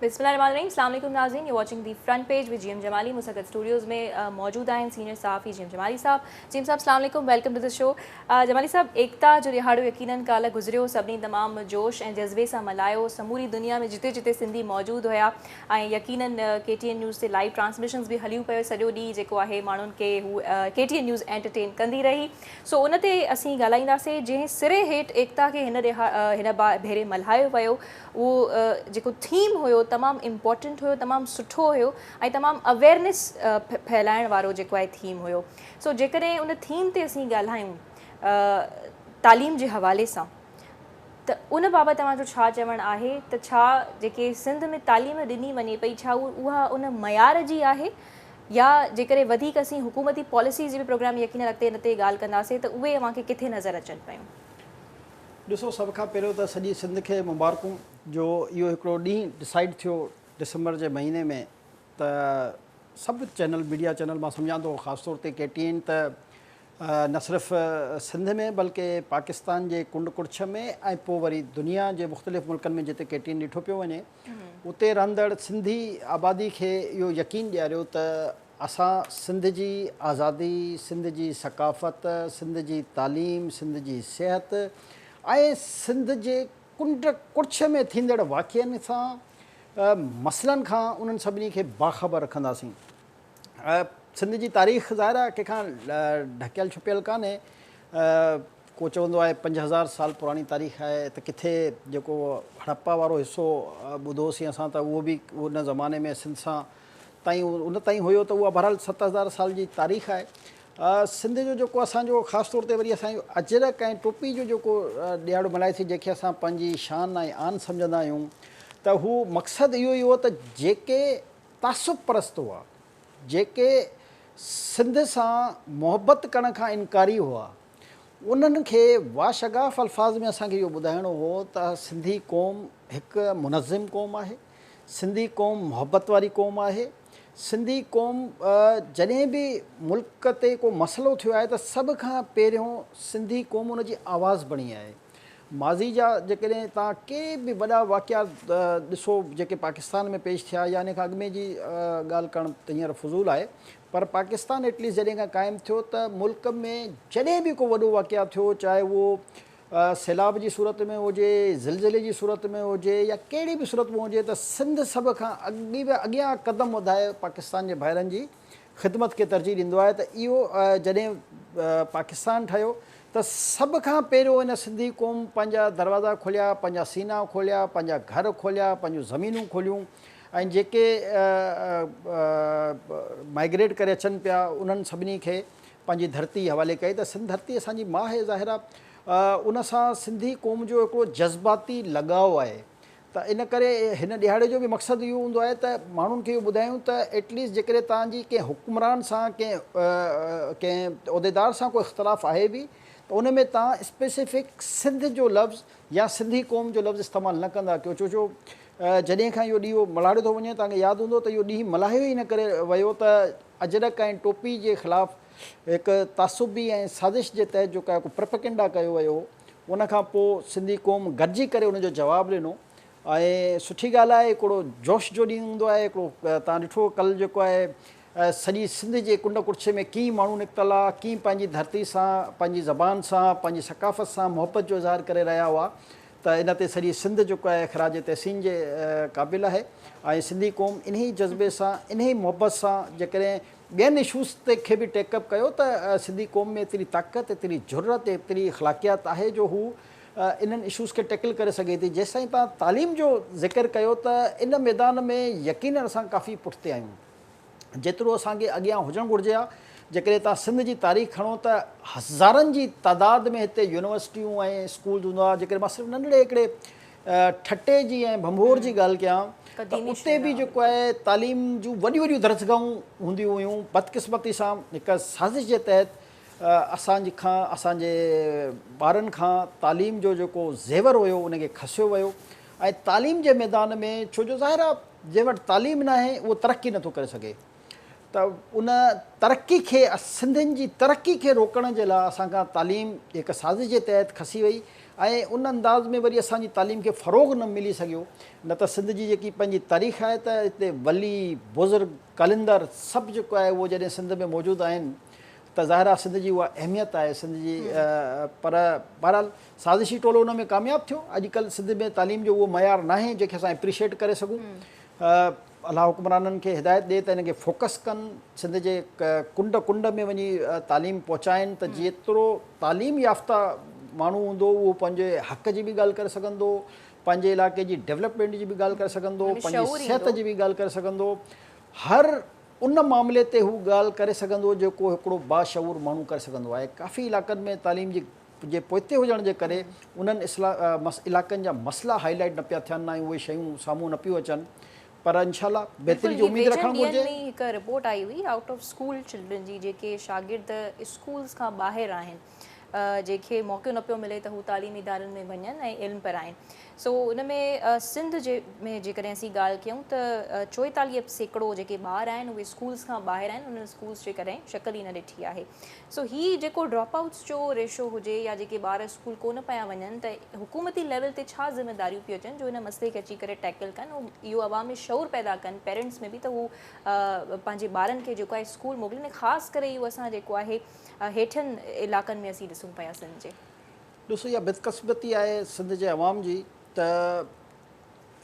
بسم الله الرحمن الرحيم اسلام عليڪم ناظرين you watching the front page with G M Jamali مون سان گڏ اسٽوڊيوز ۾ موجود آهن سينيئر صحافي جي ايم جمالي صاحب. جي ايم صاحب اسلام عليڪم، welcome to the show. Jamali صاحب، ايڪتا جو ڏهاڙو يقينن ڪالهه گذريو، سڀني تمام جوش ۽ جذبي سان ملهايو، سموري دنيا ۾ جتي جتي سنڌي موجود هيا ۽ يقينن ڪي ٽي اين نيوز تي لائيو ٽرانسميشنز به هليون پيو، سڄو ڏينهن جيڪو آهي ماڻهن کي هو ڪي ٽي اين نيوز انٽرٽين ڪندي رهي. سو ان تي اسين ڳالهائينداسين جنهن سري هيٺ ايڪتا کي هن هن ڀيري ملهايو ويو، اهو جيڪو ٿيم هيو تمام امپورٽنٽ هيو، تمام سٺو هيو ۽ تمام اويئرنيس ڦهلائڻ وارو جيڪو آهي ٿيم هيو. سو جيڪڏهن ان ٿيم تي اسين ڳالهايون تعليم جي حوالي سان ته ان بابت اوهان جو ڇا چوڻ آهي ته ڇا جيڪي سنڌ ۾ تعليم ڏني وڃي پئي ڇا اها ان معيار جي آهي، يا جيڪڏهن وڌيڪ اسين حڪومتي پاليسيز جي به پروگرام يقينن اڳتي ان تي ڳالهه ڪنداسين ته اهي اوهان کي ڪٿي نظر اچن پيون؟ ڏسو، سڀ کان پهريون ته سڄي سنڌ کي مبارڪون جو اهو هڪڙو ڏينهن ڊسائيڊ ٿيو ڊسمبر جي مهيني ۾ ته سڀ چينل، ميڊيا چينل، مان سمجهان ٿو خاص طور تي ڪي ٽي اين ته نه صرف سنڌ ۾ بلڪه پاڪستان جي ڪنڊ ڪڙڇ ۾ ۽ پوء وري دنيا جي مختلف ملڪن ۾ جتي ڪي ٽي اين ڏٺو پيو وڃي اتي رهندڙ سنڌي آبادي کي اهو يقين ڏياريو ته اسان سنڌ جي آزادي، سنڌ جي ثقافت، سنڌ جي تعليم، سنڌ جي صحت ۽ سنڌ جي ڪنڊ ڪڙڇ ۾ ٿيندڙ واقعن سان مسئلن کان انهن سڀني کي باخبر رکنداسين. سنڌ جي تاريخ ظاهر آهي ڪنهن کان ڍڪيل ڇپيل ڪانهي. ڪو چوندو آهي 5000 سال پراڻي تاريخ آهي ته ڪٿي جيڪو هڙپا وارو حصو ٻڌوسين اسان ته اهو به ان زماني ۾ سنڌ سان تائين ان تائين هيو ته اها بهرحال 7000 سال جي تاريخ آهي. سنڌ جو جيڪو اسان جو خاص طور تي وري اسان جو اجرڪ ۽ ٽوپي جو جيڪو ڏهاڙو ملهائيسين جنهن کي اسان پنهنجي شان ۽ آن سمجهندا آهيون ته هو مقصد اهو ئي هو ته جيڪي تعصب پرست هئا، جيڪي سنڌ سان محبت ڪرڻ کان انڪاري هئا، انهن کي واشگاف الفاظ ۾ اسان کي اهو ٻڌائڻو هو ته سنڌي قوم هڪ منظم قوم آهي، سنڌي قوم محبت واري قوم آهي، سنڌي قوم جڏهن به ملڪ تي ڪو مسئلو ٿيو آهي ته سڀ کان پهريون سنڌي قوم ان جي آواز بڻي آهي. ماضي جا جيڪڏهن توهان ڪي به وڏا واقعا ڏسو جيڪي پاڪستان ۾ پيش ٿيا يا ان کان اڳ ۾ جي ڳالهه ڪرڻ ته هينئر فضول آهي پر پاڪستان ايٽليسٽ جڏهن کان قائم ٿيو ته ملڪ ۾ جڏهن به ڪو وڏو واقعا ٿيو چاهي اهو سيلاب جي صورت ۾ هجي، زلزلي جي صورت ۾ هجي يا ڪهڙي به صورت ۾ هجي ته سنڌ سڀ کان اڳي به اڳيان قدم وڌائي پاڪستان جي ڀائرن جي خدمت کي ترجيح ڏيندو آهي ته اهو جڏهن پاڪستان ٺهيو ته سڀ کان پهريون هن سنڌي قوم پنهنجا دروازا کوليا، پنهنجا سينا کوليا، پنهنجا گهر کوليا، پنهنجون زمينون کوليون ۽ جيڪي مائگريٽ ڪري اچن پيا انهن سڀني کي پنهنجي ڌرتي حوالي ڪئي ته سنڌ ڌرتي اسان جي ماء آهي، ظاهر آهي ان سان سنڌي قوم جو هڪڙو جذباتي لڳاء آهي ته ان ڪري هن ڏهاڙي جو به مقصد اهو هوندو آهي ته ماڻهن کي اهو ٻڌايون ته ايٽليسٽ جيڪڏهن توهان جي ڪنهن حڪمران سان ڪنهن ڪنهن عهديدار سان ڪو اختلاف آهي به ته ان ۾ توهان اسپيسيفڪ سنڌ جو لفظ يا سنڌي قوم جو لفظ استعمال نه ڪندا ڪيو ڇو جو جڏهن کان اهو ڏينهن ملهاڙيو ٿو وڃي توهان کي ياد هوندو ته اهو ڏينهن ملهايو ئي ان ڪري ويو ته اجرڪ ۽ ٽوپي جي خلاف هڪ تعصبي ۽ سازش جي تحت جو ڪو پروپيگنڊا ڪيو ويو هو، ان کان پوء سنڌي قوم گڏجي ڪري ان جو جواب ڏنو ۽ سٺي ڳالهه آهي هڪڙو جوش جو ڏينهن هوندو آهي هڪڙو توهان ڏٺو ڪل جيڪو آهي سڄي سنڌ جي ڪنڊ ڪڙڇ ۾ ڪيئي ماڻهو نڪتل ها ڪيئي پنهنجي ڌرتي سان پنهنجي زبان سان پنهنجي ثقافت سان محبت جو اظهار ڪري رهيا هئا ته ان تي سڄي سنڌ جيڪو آهي خراج تحسين جي قابل آهي ۽ سنڌي قوم انهي جذبي سان انهي محبت سان جيڪڏهن ٻين اشوز تي کي به ٽيڪ اپ ڪيو ته سنڌي قوم ۾ ايتري طاقت ايتري جرئت ايتري اخلاقيات آهي جو هو انهن اشوز کي ٽيڪل ڪري سگهي ٿي. جيستائين توهان تعليم جو ذڪر ڪيو ته ان ميدان ۾ يقينن اسان ڪافي پٺتي آهيون. جيترو اسان کي اڳيان هجڻ گهرجي ها. جيڪڏهن توهان سنڌ جي تاريخ کڻو ته هزارن جي تعداد ۾ هتي يونيورسٽيون ۽ اسڪولز هوندا هئا. جيڪڏهن مان صرف ننڍڙي هڪڙي ٺٽي جي ۽ ڀنڀور جي ڳالهه ڪيان ته اتي به جيڪو آهي تعليم جون وڏيون وڏيون درسگاهون هونديون هيون. بدقسمتي سان هڪ سازش جي تحت اسان جي کان اسان جي ٻارن کان تعليم جو جيڪو زيور هيو ان کي کسيو ويو ۽ تعليم جي ميدان ۾ ڇو جو ظاهر آهي جنهن وٽ تعليم ناهي اهو ترقي نٿو ڪري سگهي ته ان ترقي کي سنڌين جي ترقي کي روڪڻ جي لاء اسان کان تعليم هڪ سازش جي تحت کسي وئي ۽ ان انداز ۾ وري اسان جي تعليم کي فروغ نه ملي سگهيو نه ته سنڌ جي جيڪي پنهنجي تاريخ آهي ته هتي ولي، بزرگ، قلندر سڀ جيڪو آهي اهو جڏهن سنڌ ۾ موجود آهن ته ظاهر آهي سنڌ جي اها اهميت آهي سنڌ جي پر بهرحال سازشي ٽولو ان ۾ ڪامياب ٿيو اڄ ڪلهه سنڌ ۾ تعليم جو اهو معيار ناهي جنهن کي اسان اپريشيٽ ڪري سگهون الله حڪمرانن کي هدايت ڏي ته ان کي فوڪس ڪن سنڌ جي ڪنڊ ڪنڊ ۾ وڃي تعليم پهچائن ته جيترو تعليم يافته ماڻهو هوندو اهو پنهنجي حق جي به ڳالهه ڪري سگهندو پنهنجي علائقي جي ڊولپمينٽ جي به ڳالهه ڪري سگهندو پنهنجي صحت جي به ڳالهه ڪري سگهندو هر ان معاملي تي هو ڳالهه ڪري سگهندو جيڪو هڪڙو باشعور ماڻهو ڪري سگهندو آهي. ڪافي علائقن ۾ تعليم جي جي پوئتي هجڻ جي ڪري انهن علائقن جا مسئلا هائي لائيٽ نه پيا ٿين ۽ اهي شيون سامهون نه پيون اچن پر انشاء الله بهتري بلڪل جي هي اميد ويجهن رکڻ ڏينهن گهرجي. ۾ ئي هڪ رپورٽ آئي هئي آئوٽ آف اسڪول چلڊرن جي جيڪي شاگرد اسڪولز کان ٻاهر آهن جنهن کي موقعو نه پيو ملي ته هو تعليمي ادارن ۾ وڃن ۽ علم پرائين سو ان ۾ سنڌ جي ۾ جيڪڏهن اسين ڳالهه ڪيون ته 44% جيڪي ٻار آهن اهي اسڪولز کان ٻاهر آهن انهن اسڪولز جي ڪڏهن شڪل ئي نه ڏٺي آهي سو هي جيڪو ڊراپ آئوٽس جو ريشو هجي يا جيڪي ٻار اسڪول ڪونه پيا وڃن ته حڪومتي ليول تي ڇا ذميداريون پيون اچن جو ان مسئلي کي اچي ڪري ٽيڪل ڪن اهو عوام ۾ شعور پيدا ڪن پيرنٽس ۾ به ته هو پنهنجي ٻارن کي جيڪو آهي اسڪول موڪلين ۽ خاص ڪري اهو اسان جيڪو آهي هيٺين علائقن ۾ اسين ڏسون پيا سنڌ جي. ڏسو اها بدقسمتي آهي سنڌ جي عوام جي ته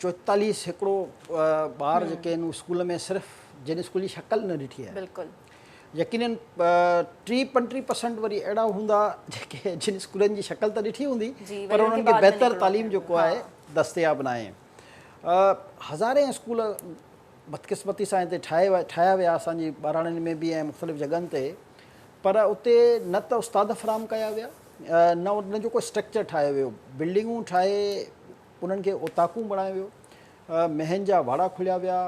44% ٻار جيڪي آهن اسڪول ۾ صرف جن اسڪول جي شڪل نه ڏٺي آهي. بلڪل. يقينن 30 35% وري اهڙا هوندا جيڪي جن اسڪولن جي شڪل ته ڏٺي هوندي پر انهن کي بهتر تعليم جيڪو آهي دستياب ناهي. هزارين اسڪول بدقسمتي سان هتي ٺاهيا ويا اسان جي ٻهراڙين ۾ به ۽ مختلف جڳهن تي پر اتي نه ته استاد فراهم ڪيا ويا نه ان جو ڪو اسٽرڪچر ٺاهيو ويو بلڊنگون ٺاهي انهن کي اوطاقون بڻايو ويو مينهن جا واڙا کوليا ويا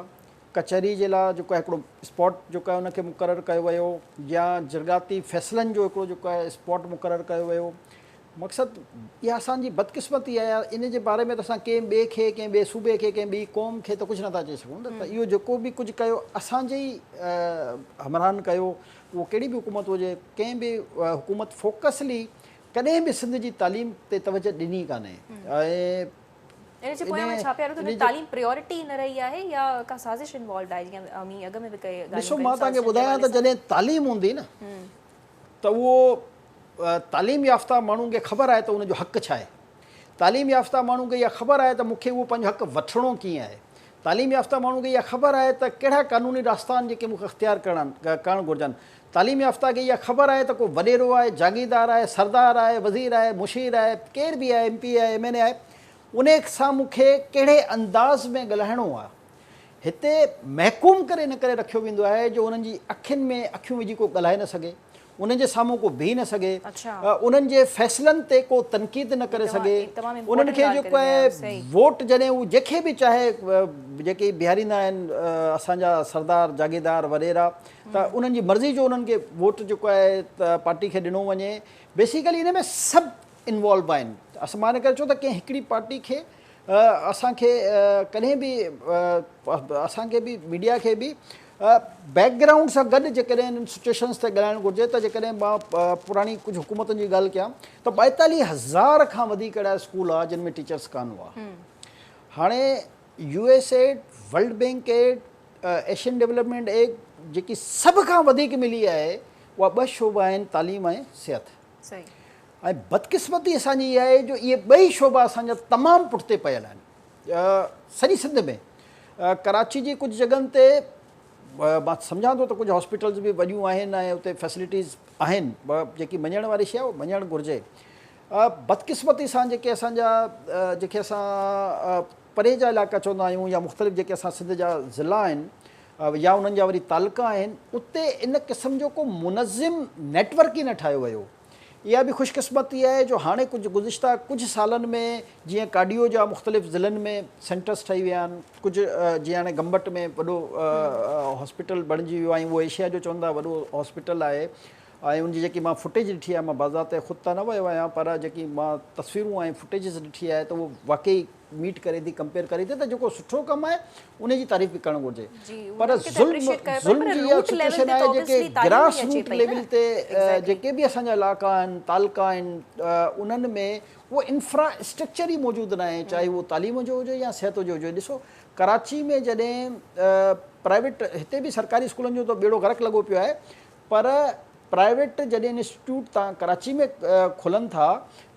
ڪچهري جي لاء جيڪو آهي هڪڙو اسپاٽ جيڪو آهي ان کي مقرر ڪيو ويو يا جرڳاتي فيصلن جو هڪڙو جيڪو آهي اسپاٽ مقرر ڪيو ويو مقصد اها اسان جي بدقسمتي آهي ان جي باري ۾ ته اسان ڪنهن ٻئي کي ڪنهن ٻئي صوبي کي ڪنهن ٻي قوم کي ته ڪجهه نٿا چئي سگهون ته اهو جيڪو به ڪجهه ڪيو اسان جي ئي همراهن ڪيو اهو ڪهڙي به حڪومت هجي ڪنهن به حڪومت فوڪسلي ڪڏهن به سنڌ جي تعليم تي توجه ڏني ڪانهي ۽ ان جي پويان ڇا پيا رهي ٿو تعليم پريورٽي نه رهي آهي يا ڪا سازش انوالوڊ آهي جيئن اوهين اڳ ۾ به ڪئي ڳالهيون ڏسو مان توهان کي ٻڌايان ته جڏهن تعليم هوندي نه ته اهو تعليم يافته ماڻهو کي خبر آهي ته ان جو حق ڇا آهي. تعليم يافته ماڻهو کي اها خبر آهي ته مون کي اهو پنهنجو حق وٺڻو ڪيئن آهي. تعليم يافته ماڻهو کي اها خبر آهي ته ڪهڙا قانوني راستا آهن جيڪي مون کي اختيار ڪرڻ گهرجن. تعليم يافته کي اها خبر آهي ته ڪو وڏيرو آهي، جاگيردار آهي، سردار آهي، وزير آهي، مشير آهي، ڪير به آهي، ايم پي اي آهي، ايم اين اي آهي، ان سان مون کي ڪهڙي انداز ۾ ڳالهائڻو آهي. هتي محڪوم ڪري ان ڪري رکيو ويندو آهي جو انهن جي اکين ۾ اکيون وجهي ڪو ڳالهائي نه سگهي، انهن جي سامهون ڪو بيهي نه سگهي، انهن جي فيصلن تي ڪو تنقيد نه ڪري سگهي، انهن کي جيڪو آهي ووٽ جڏهن هو جنهن کي به چاهي جيڪي بيهاريندا آهن اسان جا سردار جاگيردار وڏيرا ته انهن جي مرضي جو انهن کي ووٽ جيڪو آهي پارٽي کي ڏنو وڃي بيسيڪلي ان ۾ سڀ انوالو آهن اسان مان ان ڪري چئو ته ڪنهن هڪڙي پارٽي کي اسان کي ڪڏهن به اسان کي به ميڊيا کي به بيڪ گرائونڊ سان گڏ جيڪڏهن انهن سچويشنز تي ڳالهائڻ گهرجي ته جيڪڏهن مان پراڻي ڪجهه حڪومتن جي ڳالهه ڪيان ته 42,000 کان وڌيڪ اهڙا اسڪول هئا جن ۾ ٽيچرس ڪانه هئا هاڻي U S aid world bank aid Asian development aid جيڪي سڀ کان وڌيڪ ملي آهي اها ٻه شعبا آهن تعليم ۽ صحت ۽ بدقسمتي اسان جي اها آهي جو اهي ٻئي شعبا اسان جا تمام پٺتي پيل آهن سڄي سنڌ ۾ ڪراچي جي ڪجهه جڳهن تي مان سمجهان ٿو ته ڪجهه هاسپيٽلز به وڏيون آهن ۽ اتي فيسلٽيز آهن جيڪي مڃڻ واري شيء آهي مڃڻ گهرجي بدقسمتي سان جيڪي اسان جا جيڪي اسان پري جا علائقا چوندا آهيون يا مختلف جيڪي اسان سنڌ جا ضلعا آهن يا انهن جا وري تعلقا آهن اتي ان قسم جو ڪو منظم نيٽورڪ ئي نه ٺاهيو ويو. اها به خوش قسمتي آهي جو هاڻي ڪجهه گذشته ڪجهه سالن ۾ جيئن ڪارڊيو جا مختلف ضلعن ۾ سينٽرس ٺهي ويا آهن ڪجهه جيئن هاڻي گمبٽ ۾ وڏو هاسپيٽل بڻجي ويو آهي ۽ اهو ايشيا جو چون ٿا وڏو هاسپيٽل آهي ۽ ان جي جيڪي مان فوٽيج ڏٺي آهي مان باضابطه خود ته نه ويو آهيان پر جيڪي مان تصويرون ۽ فوٽيجز ڏٺي آهي ته اهو واقعي ميٽ ڪري ٿي ڪمپيئر ڪري ٿي ته جيڪو سٺو ڪم آهي ان جي تعريف به ڪرڻ گهرجي پر ظلم ظلم جي اها سچويشن آهي جيڪي گراس روٽ ليول تي جيڪي به اسان جا علائقا آهن تعلقا آهن انهن ۾ اهو انفرا اسٽرڪچر ئي موجود ناهي چاهي اهو تعليم جو هجي يا صحت جو هجي ڏسو ڪراچي ۾ جڏهن پرائيويٽ هتي به سرڪاري اسڪولن جو ته ٻيڙو غرق لڳو پيو آهي پر پرائيويٽ جڏهن انسٽيٽيوٽ تان ڪراچي ۾ کلن ٿا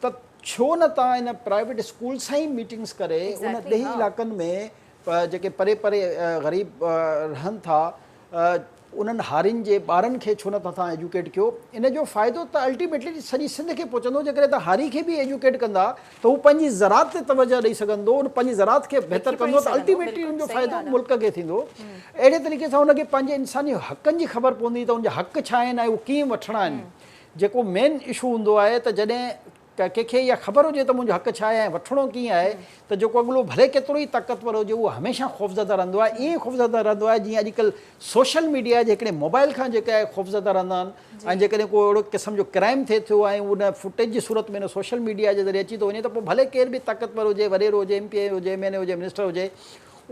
ته ڇو نه تان ان پرائيويٽ اسڪول سان ئي ميٽنگس ڪري ان ڏيهي علائقن ۾ جيڪي پري پري غريب رهن ٿا انهن هارين جي ٻارن کي ڇو نه ٿا تان ايجوڪيٽ ڪيو ان جو فائدو ته الٽيميٽلي سڄي سنڌ کي پهچندو جيڪڏهن تان هاري کي به ايجوڪيٽ ڪندا ته هو پنهنجي زراعت تي توجه ڏئي سگهندو ان پنهنجي زراعت کي بهتر ڪندو ته الٽيميٽلي ان جو فائدو ملڪ کي ٿيندو اهڙي طريقي سان ان کي پنهنجي انساني حقن جي خبر پوندي ته ان جا حق ڇا آهن ۽ اهو ڪيئن وٺڻا آهن جيڪو مين اشو هوندو آهي ته جڏهن ڪنهن کي اها خبر هجي ته منهنجو حق ڇا آهي ۽ وٺڻو ڪيئن آهي ته جيڪو اڳلو ڀلي ڪيترو ئي طاقتور هجي اهو هميشه خوفزده رهندو آهي ائين خوفزده رهندو آهي جيئن اڄڪلهه سوشل ميڊيا جي هڪڙي موبائل کان جيڪي آهي خوفزده رهندا آهن ۽ جيڪڏهن ڪو اهڙو قسم جو ڪرائم ٿئي ٿو ۽ ان فوٽيج جي صورت ۾ ان سوشل ميڊيا جي ذريعي اچي ٿو وڃي ته پوء ڀلي ڪير به طاقتور هجي وڏيرو هجي ايم پي اي هجي ايم اين اي هجي منسٽر هجي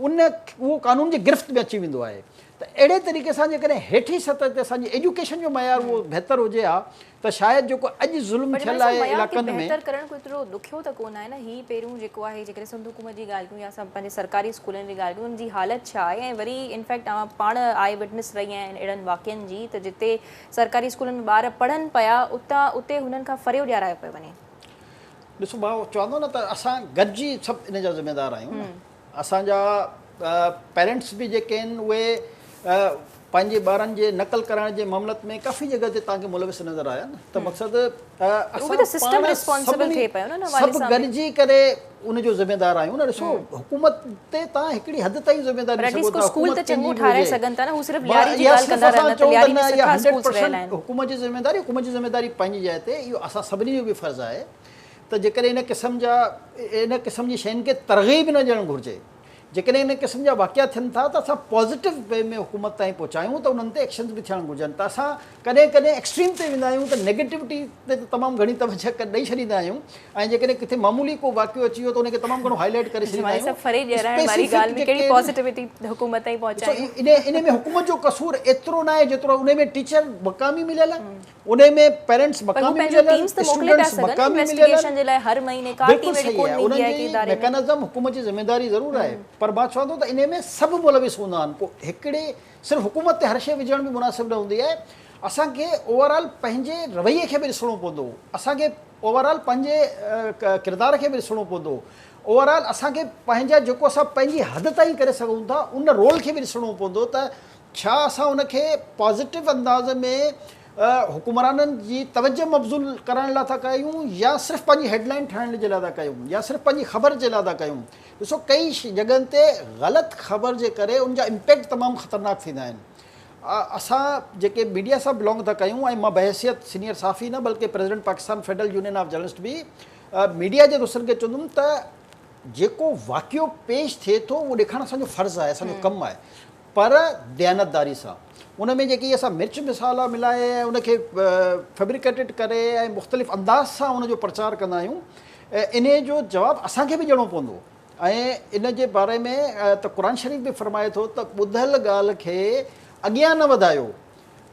ان اهو قانون جي گرفت ۾ اچي ويندو آهي ته اهڙي طريقي سان جيڪڏهن هيٺين سطح تي اسان جي ايجوڪيشن جو معيار اهو بهتر هجي ها ته شايد جيڪو اڄ ظلم پر ٿيل آهي معيار کي علائقن ۾. بهتر ڪرڻ ڪو ايترو ڏکيو ته ڪونه آهي نه هي پهريون جيڪو آهي جيڪڏهن سنڌ حڪومت جي ڳالهه ڪيون يا اسان پنهنجي سرڪاري اسڪولن جي ڳالهه ڪيون ان جي حالت ڇا آهي ۽ وري انفيڪٽ اوهان پاڻ آء وٽنس رهي آهن اهڙن واقعن جي ته جتي سرڪاري اسڪولن ۾ ٻار پڙهن پيا اتان اتي هنن کان فريو ڏيارايو پيو وڃي. ڏسو مان چوان ٿو نه ته اسان گڏجي سڀ ان جا ذميدار آهيون نه. اسان جا پيرنٽس به جيڪي آهن اهي پنهنجي ٻارن جي نقل ڪرائڻ جي معاملت ۾ ڪافي جڳهه تي توهان کي ملوث نظر آيا نه ته مقصد اسان پاڻ سڀني سڀ گڏجي ڪري ان جو ذميدار آهيون نه ڏسو حڪومت تي توهان هڪڙي حد تائين ذميداري ڏئي سگهو ٿا حڪومت ڪنهن جي به هجي اها صرف اسان چئون ته نه اها 100% حڪومت جي ذميداري حڪومت جي ذميداري پنهنجي جاء تي اهو اسان سڀني جو به فرض آهي ته جيڪڏهن ان قسم جا ان قسم جي شين کي ترغيب نه ڏيڻ گهرجي. جيڪڏهن ان قسم جا واقعا ٿين ٿا ته اسان پازيٽو وي ۾ حڪومت تائين پهچايون ته انهن تي ايڪشنز به ٿيڻ گهرجن ته اسان ڪڏهن ڪڏهن ايڪسٽريم تي ويندا آهيون ته نيگيٽوٽي تي ته تمام گهڻي توجه ڏئي ڇڏيندا آهيون ۽ جيڪڏهن ڪٿي معمولي ڪو واقعو اچي ويو ته ان کي تمام گهڻو هائي لائيٽ ڪري ڇڏيندا آهيون. اسپيسيفڪ جيڪي ان ۾ حڪومت جو قصور ايترو ناهي جيترو ان ۾ ٽيچر مقامي مليل آهن. انهي ۾ پيرنٽس مقامي مليل آهن، اسٽوڊنٽس مقامي مليل آهن، بلڪل صحيح آهي انهن جي ميڪانزم حڪومت جي ذميداري ضرور آهي پر مان چوان ٿو ته انهي ۾ سڀ ملوث هوندا آهن ڪو هڪڙي صرف حڪومت تي هر شيء وجهڻ به مناسب نه هوندي آهي اسان کي اوور آل پنهنجي رويي کي به ڏسڻو پوندو اسان کي اوور آل پنهنجي ڪردار کي به ڏسڻو پوندو اوور آل اسان کي پنهنجا جيڪو اسان پنهنجي حد تائين ڪري سگهون ٿا ان رول کي به ڏسڻو پوندو ته ڇا اسان ان کي پازيٽو انداز ۾ حڪمرانن جي توجه مبذول ڪرائڻ لاء ٿا ڪيون يا صرف پنهنجي هيڊ لائن ٺاهڻ جي لاء ٿا ڪيون يا صرف پنهنجي خبر جي لاء ٿا ڪيون. ڏسو ڪئي جڳهن تي غلط خبر جي ڪري ان جا امپيڪٽ تمام خطرناڪ ٿيندا آهن. اسان جيڪي ميڊيا سان بلانگ ٿا ڪيون ۽ مان بحيثيت سينيئر صحافي نه بلڪه president Pakistan federal union of journalist به ميڊيا جي دوستن کي چوندم ته جيڪو واقعو پيش ٿئي ٿو اهو ڏيکارڻ اسان جو فرض آهي اسان جو ڪم آهي پر ديانتداري سان ان ۾ جيڪي اسان مرچ مصالحا ملائي ۽ ان کي فيبريڪيٽيڊ ڪري ۽ مختلف انداز سان ان جو پرچار ڪندا آهيون انهي جو جواب اسان کي به ڏيڻو پوندو ۽ ان جي باري ۾ ته قرآن شريف به فرمائي ٿو ته ٻڌل ڳالهه کي اڳيان نه وڌايو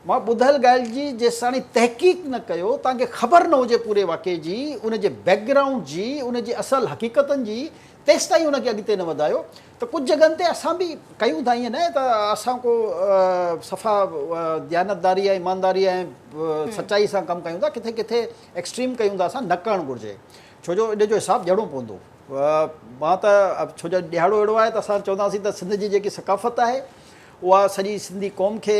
مان ٻڌل ڳالهه جي جيستاڻي تحقيق نه ڪيو توهان کي خبر نه هجي پوري واقعي جي ان جي بيڪ گرائونڊ جي ان جي اصل حقيقتن جي تيستائين ان کي اڳتي نه وڌايو ته ڪجهه جڳهن تي اسان به ڪيون ٿا ائين ناهي ته اسان ڪو صفا ديانتداري ۽ ايمانداري ۽ سچائي سان ڪم ڪيون ٿا ڪٿي ڪٿي ايڪسٽريم ڪيون ٿا اسان نه ڪرڻ گهرجي ڇو جو ان جو حساب ڏيڻو پوندو مان ته ڇو جو ڏهاڙو اهڙو آهي ته اسان چونداسين ته سنڌ جي جيڪي ثقافت آهي اها سڄي سنڌي قوم کي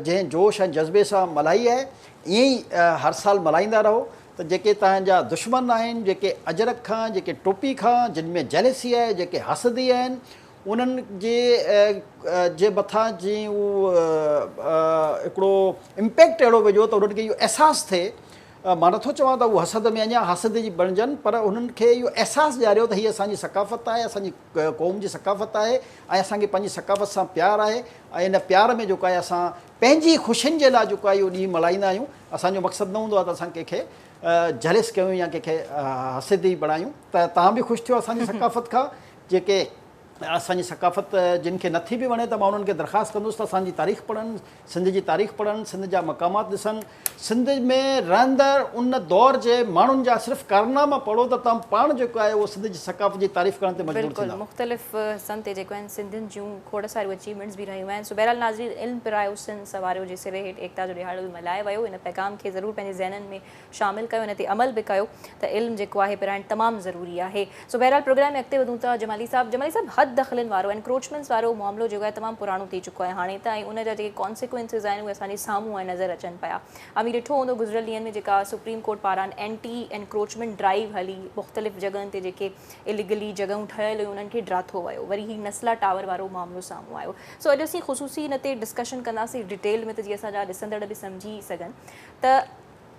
جنهن جوش ۽ جذبي سان ملهائي آهي ائين ئي هر سال ملهائيندا رهو ته جيڪي توهان جا دشمن آهن، جيڪي اجرڪ کان، جيڪي ٽوپي کان، جن ۾ جيلسي آهي، جيڪي حاسدي آهن، انهن جي جي مٿان جي هو هڪڙو امپيڪٽ اهڙو وجهو ته انهن کي اهو احساس ٿئي، مان نٿو چوان ته هو حسد ۾ اڃا حاسد جي بڻجن، پر انهن کي اهو احساس ڏياريو ته هي اسان جي ثقافت آهي، اسان جي قوم جي ثقافت آهي ۽ اسان کي پنهنجي ثقافت سان پيار آهي ۽ ان پيار ۾ جيڪو آهي اسان پنهنجي خوشين جي لاء جيڪو آهي اهو ڏينهن ملهائيندا آهيون. اسان جو مقصد نه هوندو آهي ته اسان ڪنهن کي جيلس ڪيون يا ڪنهن کي حسدي بڻايون ته توهان به خوش ٿيو اسان جي ثقافت کان جيڪي اسان جي ثقافت جن کي نٿي به وڻي ته مان انهن کي درخواست ڪندس ته اسان جي تاريخ پڙهن، سنڌ جي تاريخ پڙهن، سنڌ جا مقامات ڏسن، سنڌ ۾ رهندڙ ان دور جي ماڻهن جا صرف ڪارناما پڙهو ته توهان پاڻ جيڪو آهي اهو سنڌ جي ثقافت جي تعريف ڪرڻ تي مجبور بلڪل ٿيندا. مختلف حصن تي جيڪو آهن سنڌين جون کوڙ ساريون اچيومينٽس به رهيون آهن سو بهرحال ناظرين علم پرايو سنڌ سنواريو جي سري هيٺ ايڪتا جو ڏهاڙو به ملهايو ويو ان پيغام کي ضرور پنهنجي ذهنن ۾ شامل ڪيو ان تي عمل به ڪيو ته علم جيڪو آهي پرائڻ تمام ضروري آهي سو بهرحال پروگرام ۾ اڳتي وڌون ٿا جمالي صاحب جمالي صاحب حد دخلين وارو انڪروچمينٽس وارو معاملو جيڪو آهي تمام پراڻو ٿي چڪو آهي هاڻي ته ۽ ان جا جيڪي ڪانسيڪوئنسز آهن اهي اسان جي سامهون آهن نظر اچن پيا اوهين ڏٺو هوندو گذريل ڏينهن ۾ جيڪا سپريم ڪورٽ پاران اينٽي انڪروچمينٽ ڊرائيو هلي مختلف جڳهن تي جيڪي اليگلي جڳهيون ٺهيل هيون انهن کي ڊاٿو ويو وري هي نسلا ٽاور وارو معاملو سامهون آيو سو اڄ اسين خصوصي ان تي ڊسڪشن ڪنداسين ڊيٽيل ۾ ته جيئن اسان جا ڏسندڙ به سمجهي سگهن ته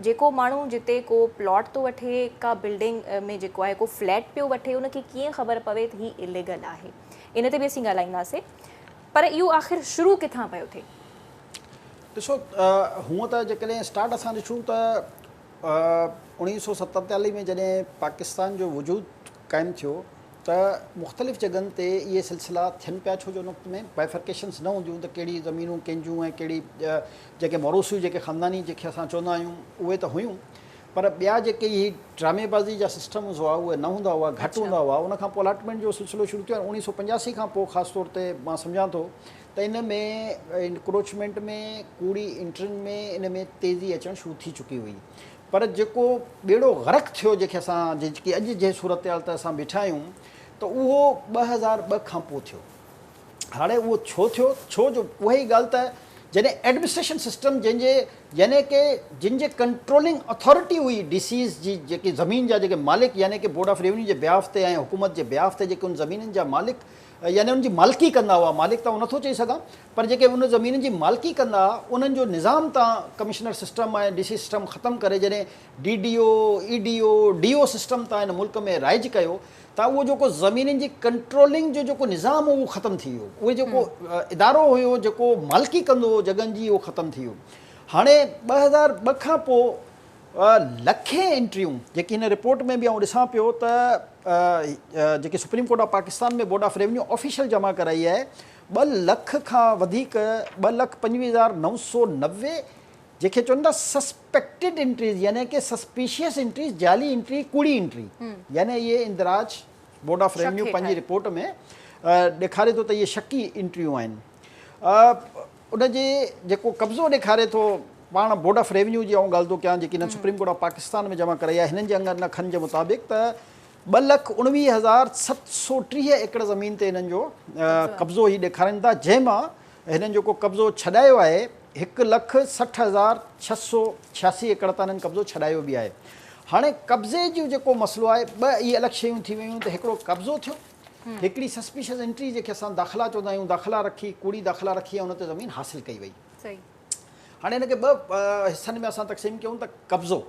جيڪو ماڻهو جتي ڪو پلاٽ ٿو وٺي ڪا بلڊنگ ۾ جيڪو آهي ڪو فليٽ پيو وٺي ان کي ڪيئن خبر پوي ته هي اليگل آهي ان تي به اسين ڳالهائينداسين پر اهو آخر شروع ڪٿان پيو ٿئي؟ ڏسو هونء ته جيڪڏهن اسٽارٽ اسان ڏسون ته 1947 ۾ جڏهن پاڪستان جو وجود قائم ٿيو ته مختلف جڳهن تي اهي سلسلا ٿين پيا ڇو جو ان وقت ۾ بائفرڪيشنس نه هونديون ته ڪهڙي زمينون ڪنهن جون ۽ ڪهڙي جيڪي موروثي جيڪي خانداني جيڪي اسان چوندا آهيون اهي ته هيون پر ٻيا جيڪي هي ڊرامي بازي جا سسٽمز هئا اهي نه هوندا هئا گهٽ هوندا هئا ان کان پوء الاٽمينٽ جو سلسلو شروع ٿيو ۽ 1985 کان پوء خاص طور تي مان سمجهان ٿو ته ان ۾ انڪروچمينٽ ۾ ڪوڙي انٽرين ۾ ان ۾ تيزي اچڻ شروع ٿي چڪي هئي پر جيڪو ٻيڙو غرق ٿيو جيڪي اسان جيڪي اڄ جنهن صورتحال تي اسان بيٺا آهيون ته اهو 2002 کان پوء ٿيو. هاڻي اهو ڇو ٿيو؟ ڇو جو اها ئي ڳالهه ته جڏهن ايڊمنسٽريشن سسٽم جنهن جي يعني ڪي جن جي ڪنٽرولنگ اٿارٽي هئي ڊي سيز جي جيڪي زمين جا جيڪي مالڪ يعني ڪي بورڊ آف ريونيو جي بيهاف تي ۽ حڪومت جي بيهاف تي جيڪي ان زمينن جا مالڪ يعني ان جي مالڪي ڪندا هئا مالڪ ته آئون نٿو چئي سگهان پر جيڪي ان زمينن جي مالڪي ڪندا ها انهن جو نظام تان commissioner system ۽ D C system ختم ڪري جڏهن D D O, E D O, D O system تان هن ملڪ ۾ رائج ڪيو ته اهو جيڪو زمينن جي ڪنٽرولنگ جو جيڪو نظام هو اهو ختم ٿي ويو اهي جيڪو ادارو هيو جيڪو مالڪي ڪندو هو جڳهن جي اهو ختم ٿي ويو هاڻي 2002 کان پوء لکين انٽريون جيڪي هن رپورٽ ۾ به آئون ڏسان پيو ته جيڪي supreme court of Pakistan ۾ board of revenue official جمع ڪرائي آهي 2 لک کان وڌيڪ 2,25,990 جيڪي چون ٿا سسپيڪٽيڊ انٽريز يعني ڪي سسپيشيس انٽريز جعلي انٽري ڪوڙي انٽري يعني اهي اندراج بورڊ آف ريونيو پنهنجي رپورٽ ۾ ڏيکاري ٿو ته اهي شڪي انٽريون آهن ان جي جيڪو قبضو ڏيکاري ٿو پاڻ بورڊ آف ريونيو جي آئون ڳالهه ٿو ڪيان جيڪي هنن سپريم ڪورٽ آف پاڪستان ۾ جمع ڪرائي آهي هنن جي انگن اکرن جي مطابق ته 2,19,730 ايڪڙ زمين تي هنن جو قبضو هي ڏيکارين ٿا جنهن مان هنن جيڪو قبضو ڇڏايو آهي 1,60,686 ايڪڙ تان هنن قبضو ڇڏايو به آهي هاڻي قبضي جو جيڪو مسئلو آهي ٻه اهي الڳ شيون ٿي ويون ته هڪڙو قبضو ٿيو هڪڙي سسپيشس انٽري جنهن کي اسان داخلا چوندا آهيون داخلا رکي ڪوڙي داخلا رکي ۽ ان تي زمين حاصل ڪئي وئي. هاڻي هن کي ٻه حصن ۾ اسان تقسيم ڪيون ته قبضو